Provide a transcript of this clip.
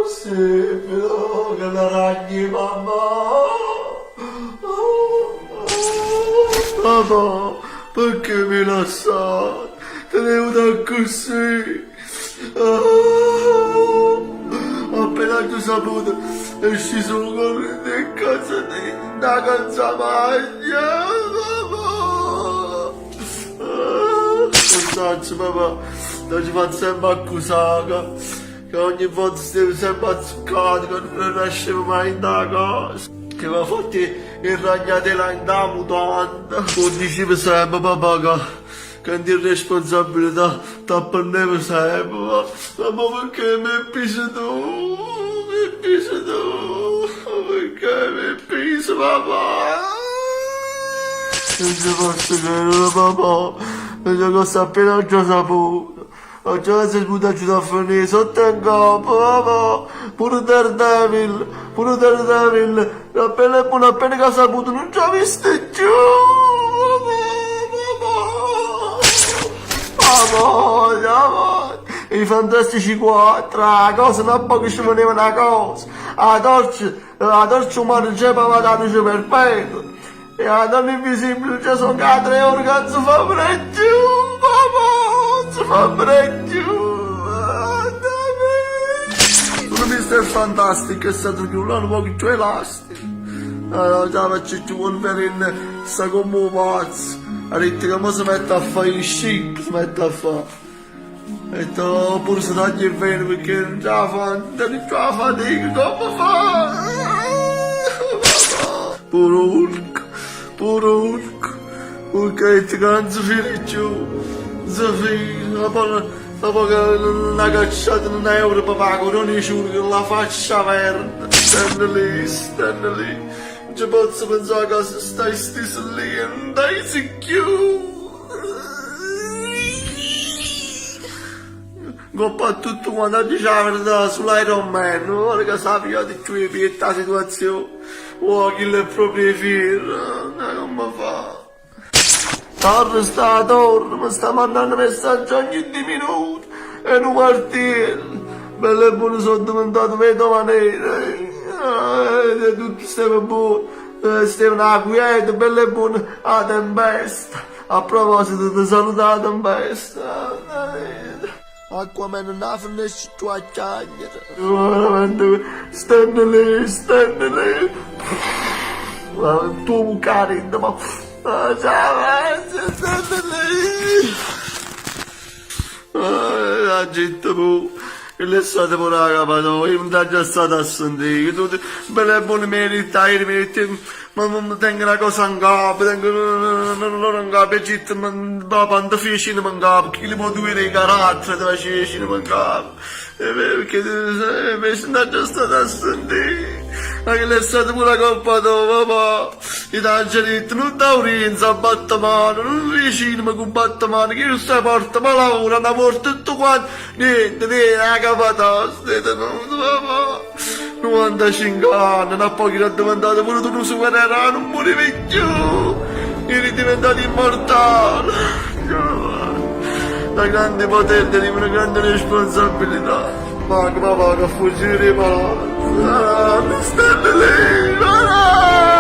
Possibile che la ragni mammà? Papà, perché mi hai lasciato? Te ne venuto accussì? Appena aggio saputo è sciso 'o core dint' 'e calzettine, dint' 'a calzamaglia. 'O saccio papà, t'aggio fatto sempe accusà ca ca ogni volta stevo sempe azzeccato ca nun ascevo mai dint' 'a casa. Che m'ha fatto 'e ragnatele 'int' 'a mutanda. 'O dicive sempe papà ca Ca 'e responsabilità t'appenneva sempe, ma ma mo pecché m'hê mpiso tu? M'hê mpiso tu? Pecché m'hê mpiso papà? Nun ce posso credere papà, è cosa appena aggio saputo, aggio saputo aggio da fernì sotto e 'ncoppa papà, pure Daredevil, pure Daredevil, appena appena che ha saputo nun ce ha visto cchiù. I Fantastici Quattro, 'a cosa na poco ci veneva na cosa, 'a torcia, 'a torcia umana già pavata 'a luce perpetua e 'a donna invisibile già songo 'a tre ore ca nun se fa freddo, papà, nun se fa freddo. Pure Mister Fantastic è stato chiù là nu poco chiù elastico. Ah, già faccio chiù Wolverine sta comm' 'o pazzo. Ha detto che mo si mette a fa 'e scippi, si mette a fa. Ha detto pure si taglia 'e vene perché nun ce 'a fa, nun tene chiù 'a fatica, come fa? Pure Hulk, pure Hulk, Hulk ha detto che non si fida chiù, non si fida, Dopo che l'ha cacciato in euro papà con ogni giorno che la faccia verde Stan lì, stan lì Non ci posso pensare che se stai steso lì e non dai più Ncoppa a tutto quanto dice 'a verità sul Iron Man, ora che s'ha pigliato cchiù 'e pietto 'a situazione, oh chillo è proprio 'e fierro, come fa? Torre sta torre, mi sta mandando messaggi ogni 10 minuti, è nu martiello, bello e buono sono diventato vedova nera, eh, tutto steva buono, steva na quiete, bello e buono, 'a tempesta, a proposito ti saluto 'a tempesta. Aquaman nun 'a fernesce cchiù a chiagnere. Veramente stanno lì, stanno lì. Tu cari, ma stanno lì. La gente pure, chella è stata pure 'a capa toja, io nun t'aggio stato a sentì, tu bella e buona m'hê ditto ajere, m'hê ditto ma ma tengo na cosa 'ncapa, tengo nu dulore 'ncapa e zitto ma papà nun te fai cinema 'ncapa, chillo po' tu 'e carattere te faceva cinema 'ncapa, pecché invece nun t'aggio stato a sentì, ma chella è stata pure 'a colpa toja papà, io t'aggio ditto nun dà aurienza a Battimano, nun fa cinema cu Battimano, chillo sta porta malora, na porta tutto quanto, niente, niente, 'a capa tosta, papà. 95 anni, n'a poco eri addiventato pure tu nu supereroe, nun murivi cchiù, eri diventato immortale. Da grande potere deriva una grande responsabilità. Vaco, ma vaco a fuggire 'e palazzo. Ah, stanno lì, ah!